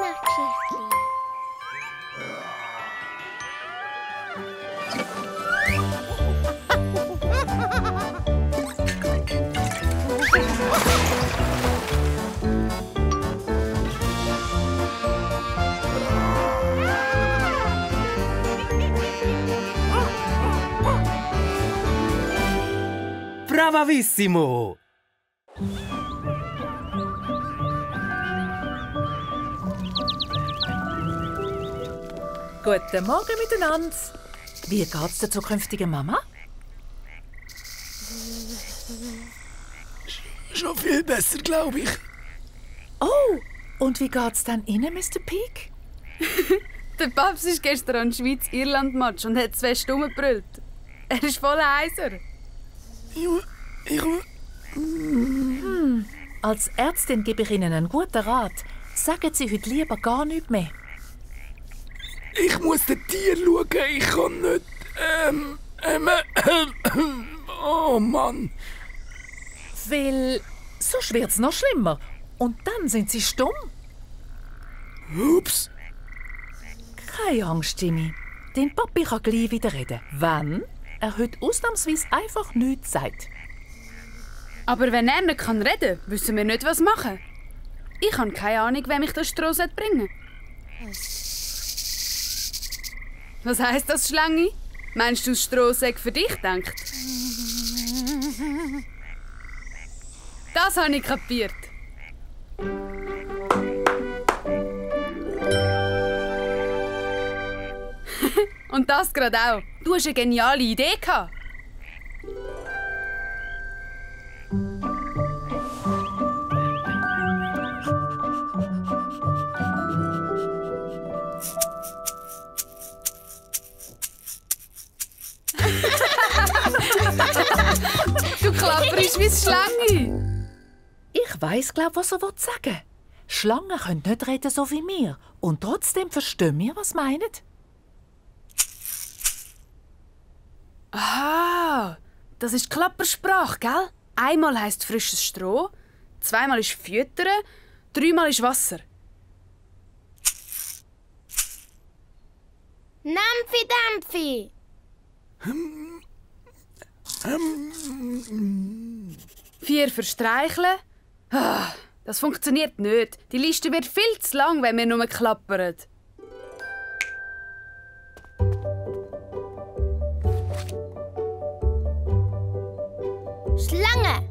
Fasnachtgeschichtli. Bravissimo! Guten Morgen miteinander. Wie geht's der zukünftigen Mama? Schon viel besser, glaube ich. Oh, und wie geht's dann Ihnen, Mr. Peak? Der Papst ist gestern an Schweiz-Irland-Match und hat 2 Stunden gebrüllt. Er ist voll heiser. Als Ärztin gebe ich Ihnen einen guten Rat. Sagen Sie heute lieber gar nichts mehr. Ich muss den Tier schauen. Ich kann nicht. Oh Mann. Weil sonst wird's noch schlimmer. Und dann sind Sie stumm. Ups. Keine Angst, Jimmy. Dein Papi kann gleich wieder reden. Wenn er heute ausnahmsweise einfach nichts sagt. Aber wenn er nicht reden kann, wissen wir nicht, was machen. Ich habe keine Ahnung, wem ich das Stroh bringen soll. Was heisst das, Schlange? Meinst du, das Stroh sei für dich gedacht? Das habe ich kapiert. Und das gerade auch. Du hast eine geniale Idee gehabt. Du klapperst wie eine Schlange. Ich weiss, was er sagen will. Schlangen können nicht reden so wie wir. Und trotzdem verstehen wir, was sie meinen. Ah, das ist Klappersprache, gell? Einmal heisst frisches Stroh, zweimal ist Füttern, dreimal ist Wasser. Nampfi Dampfi. 4 für Streicheln. Ah, das funktioniert nicht. Die Liste wird viel zu lang, wenn wir nur klappern. Schlange.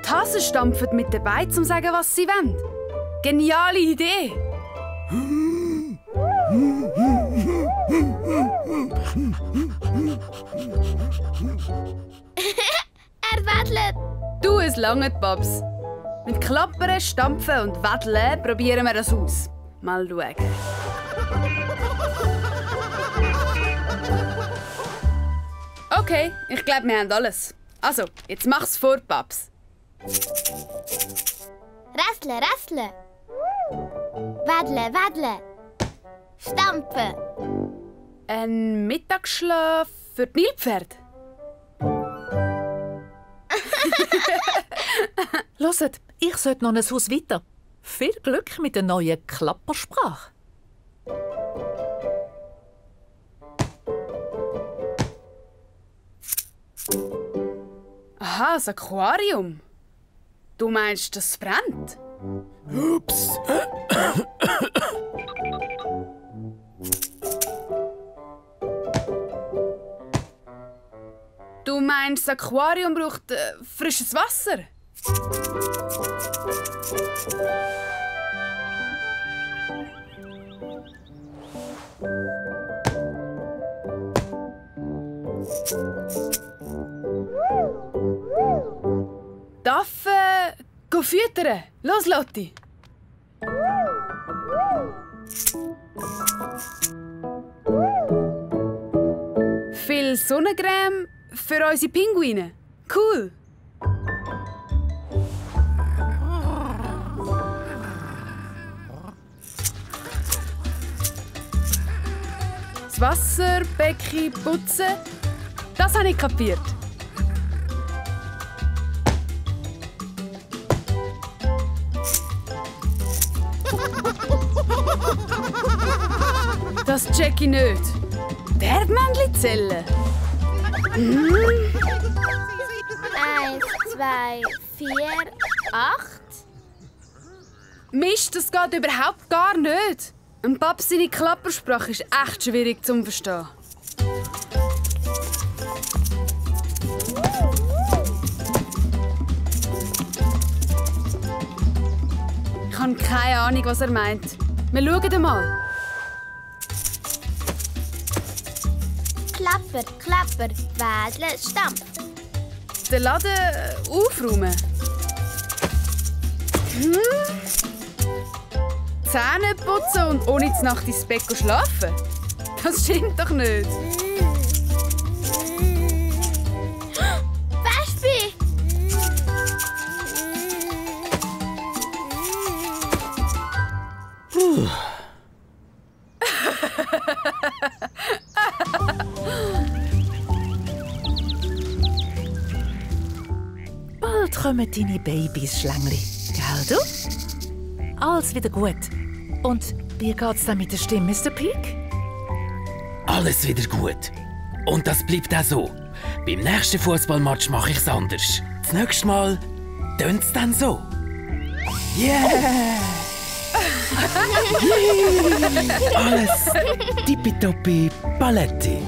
Die Hasen stampfen mit den Beinen, um zu sagen, was sie wollen. Geniale Idee! Er wedelt. Du, es langt, Babs. Mit Klappern, Stampfen und Wedeln probieren wir das aus. Mal schauen. Okay, ich glaube, wir haben alles. Also, jetzt mach's vor, Babs. Rastle, rastle. Wedle, wedle. Stampfen. Ein Mittagsschlaf für die Nilpferde. Hört, ich sollte noch ein Haus weiter. Viel Glück mit der neuen Klappersprache. Aha, das Aquarium. Du meinst, das brennt? Ups. Du meinst, das Aquarium braucht frisches Wasser? Darf go füttern? Los, Lotti! Viel Sonnencreme für unsere Pinguine. Cool! Das Wasserbecken putzen, das habe ich kapiert. Das check ich nicht. Die Erdmännchen-Zelle? 1, 2, 4, 8. Mist, das geht überhaupt gar nicht. Ein Pap seine Klappersprache ist echt schwierig zu verstehen. Ich habe keine Ahnung, was er meint. Wir schauen mal. Klapper, Klapper, Wädle, Stampf. Den Laden aufräumen. Zähne putzen und ohne zur Nacht ins Bett schlafen? Das stimmt doch nicht. Wespe! Bald kommen deine Babys, Schlängli. Gell, du? Alles wieder gut. Und wie geht's dann mit der Stimme, Mr. Peak? Alles wieder gut. Und das bleibt auch so. Beim nächsten Fußballmatch mache ich's anders. Das nächste Mal tönt's dann so. Yeah! Alles tippitoppi Paletti.